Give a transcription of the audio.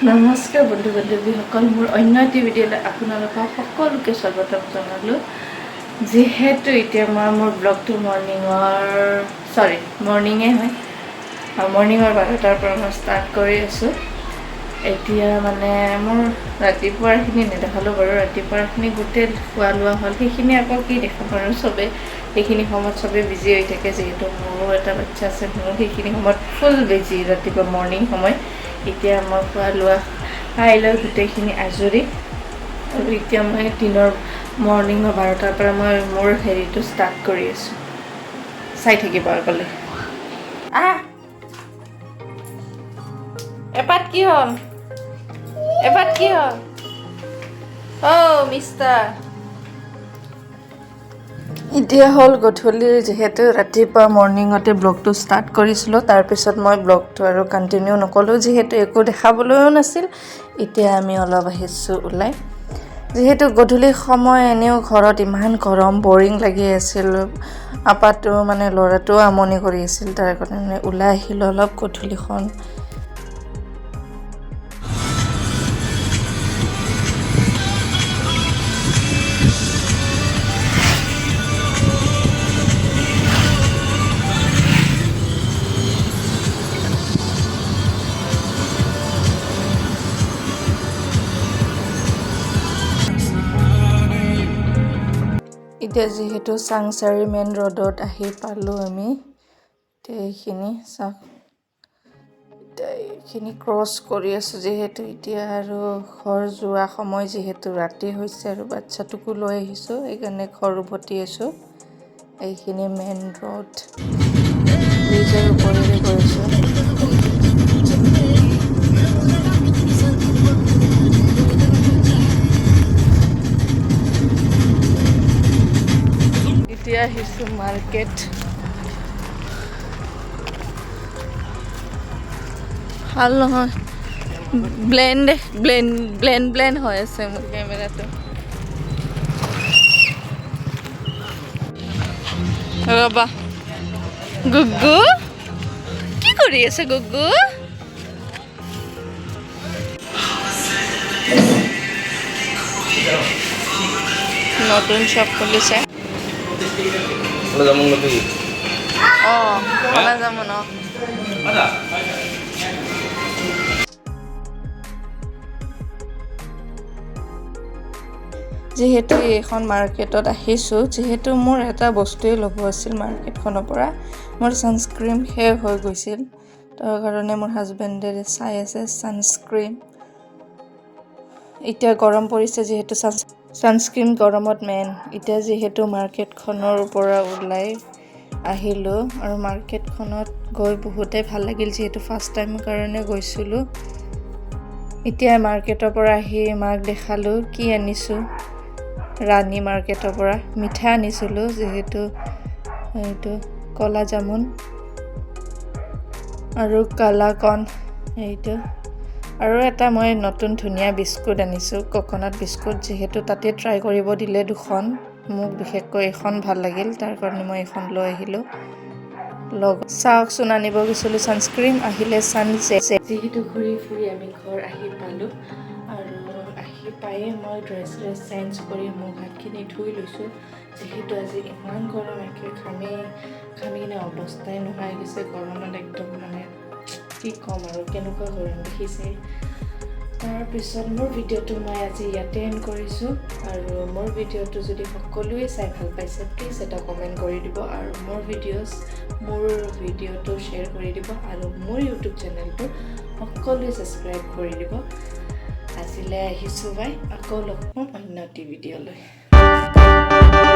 নমস্কাৰ বন্ধু বান্ধৱীসকল, মোৰ অন্য এটি ভিডিঅ'লৈ আপোনালোকক সকলোকে স্বাগতম জনালোঁ। যিহেতু এতিয়া মই মোৰ ব্লগটো মৰ্ণিঙৰ, চৰি, মৰ্ণিঙে হয়, মৰ্ণিঙৰ 12টাৰ পৰা মই ষ্টাৰ্ট কৰি আছোঁ। এতিয়া মানে মোৰ ৰাতিপুৱাৰখিনি নেদেখালোঁ বাৰু। ৰাতিপুৱাৰখিনি গোটেই খোৱা লোৱা হ'ল, সেইখিনি আকৌ কি দেখাম আৰু? চবেই সেইখিনি সময়ত চবেই বিজি হৈ থাকে। যিহেতু মোৰো এটা বাচ্ছা আছে, ময়ো সেইখিনি সময়ত ফুল বিজি ৰাতিপুৱা মৰ্ণিং সময়। এতিয়া মই খোৱা লোৱা খাই লৈ গোটেইখিনি আজৰি আৰু এতিয়া মই দিনৰ মৰ্ণিঙৰ 12টাৰ পৰা মই মোৰ হেৰিটো ষ্টাৰ্ট কৰি আছোঁ। চাই থাকিব আগলৈ। আহ, এপাত কি হ'ল? এপাত কি হ'ল? অ' মিষ্টাৰ। এতিয়া হ'ল গধূলিৰ। যিহেতু ৰাতিপুৱা মৰ্ণিঙতে ব্লগটো ষ্টাৰ্ট কৰিছিলোঁ, তাৰপিছত মই ব্লগটো আৰু কণ্টিনিউ নকৰিলোঁ, যিহেতু একো দেখাবলৈও নাছিল। এতিয়া আমি অলপ আহিছোঁ ওলাই। যিহেতু গধূলি সময়, এনেও ঘৰত ইমান গৰম, বৰিং লাগি আছিল। আপাটো মানে ল'ৰাটোও আমনি কৰি আছিল, তাৰ কাৰণে ওলাই আহিলোঁ অলপ গধূলিখন। এতিয়া যিহেতু চাংচাৰি মেইন ৰোডত আহি পালোঁ আমি। এতিয়া এইখিনি চাওক, এতিয়া এইখিনি ক্ৰছ কৰি আছোঁ। যিহেতু এতিয়া আৰু ঘৰ যোৱা সময়, যিহেতু ৰাতি হৈছে আৰু বাচ্ছাটোকো লৈ আহিছোঁ, সেইকাৰণে ঘৰ উভতি আছোঁ। এইখিনি মেইন ৰোড, ব্ৰিজৰ ওপৰেৰে গৈ আছোঁ। এতিয়া আহিছোঁ মাৰ্কেট। ভাল নহয়, ব্লেণ্ড ব্লেণ্ড ব্লেণ্ড ব্লেণ্ড হৈ আছে মোৰ কেমেৰাটো। ৰ'বা। গুগ্গু, কি কৰি আছে গুগ্গু? নতুন শ্বপ খুলিছে। জামুন নাকি? অঁ, কলা জামুন, অঁ। আচ্ছা। যিহেতু এইখন মাৰ্কেটত আহিছোঁ, যিহেতু মোৰ এটা বস্তুৱেই ল'ব আছিল মাৰ্কেটখনৰ পৰা। মোৰ ছানস্ক্ৰীম শেষ হৈ গৈছিল, তাৰ কাৰণে মোৰ হাজবেণ্ডে চাই আছে ছানস্ক্ৰীম। এতিয়া গৰম পৰিছে যিহেতু, ছানস্ক্ৰীম গৰমত মেইন। এতিয়া যিহেতু মাৰ্কেটখনৰ পৰা ওলাই আহিলোঁ আৰু মাৰ্কেটখনত গৈ বহুতেই ভাল লাগিল, যিহেতু ফাৰ্ষ্ট টাইমৰ কাৰণে গৈছিলোঁ। এতিয়া মাৰ্কেটৰ পৰা আহি মাক দেখালোঁ কি আনিছোঁ। ৰাণী মাৰ্কেটৰ পৰা মিঠাই আনিছিলোঁ, যিহেতু এইটো কলা জামুন আৰু কালাকন এইটো, আৰু এটা মই নতুন ধুনীয়া বিস্কুট আনিছোঁ, কক'নাট বিস্কুট। যিহেতু তাতে ট্ৰাই কৰিব দিলে দুখন, মোক বিশেষকৈ এইখন ভাল লাগিল, তাৰ কাৰণে মই এইখন লৈ আহিলোঁ। লগ চাওকচোন, আনিব গৈছিলোঁ ছানস্ক্ৰীম, আহিলে ছান। যিহেতু ঘূৰি ফুৰি আমি ঘৰ আহি পালোঁ আৰু আহি পায়ে মই ড্ৰেছ চেছ চেঞ্জ কৰি মুখ হাতখিনি ধুই লৈছোঁ। যিহেতু আজি ইমান গৰম, একে ঘামি ঘামি কিনে অৱস্থাই নোহোৱা হৈ গৈছে গৰমত একদম। মানে কি ক'ম আৰু, কেনেকুৱা গৰম দেখিছে। তাৰপিছত মোৰ ভিডিঅ'টো মই আজি ইয়াতে এণ্ড কৰিছোঁ। আৰু মোৰ ভিডিঅ'টো যদি সকলোৱে চাই ভাল পাইছে, প্লিজ এটা কমেণ্ট কৰি দিব আৰু মোৰ ভিডিঅ'টো শ্বেয়াৰ কৰি দিব আৰু মোৰ ইউটিউব চেনেলটো সকলোৱে ছাবস্ক্ৰাইব কৰি দিব। আজিলৈ আহিছোঁ, বাই। আকৌ লগ পাম অন্য এটি ভিডিঅ'লৈ।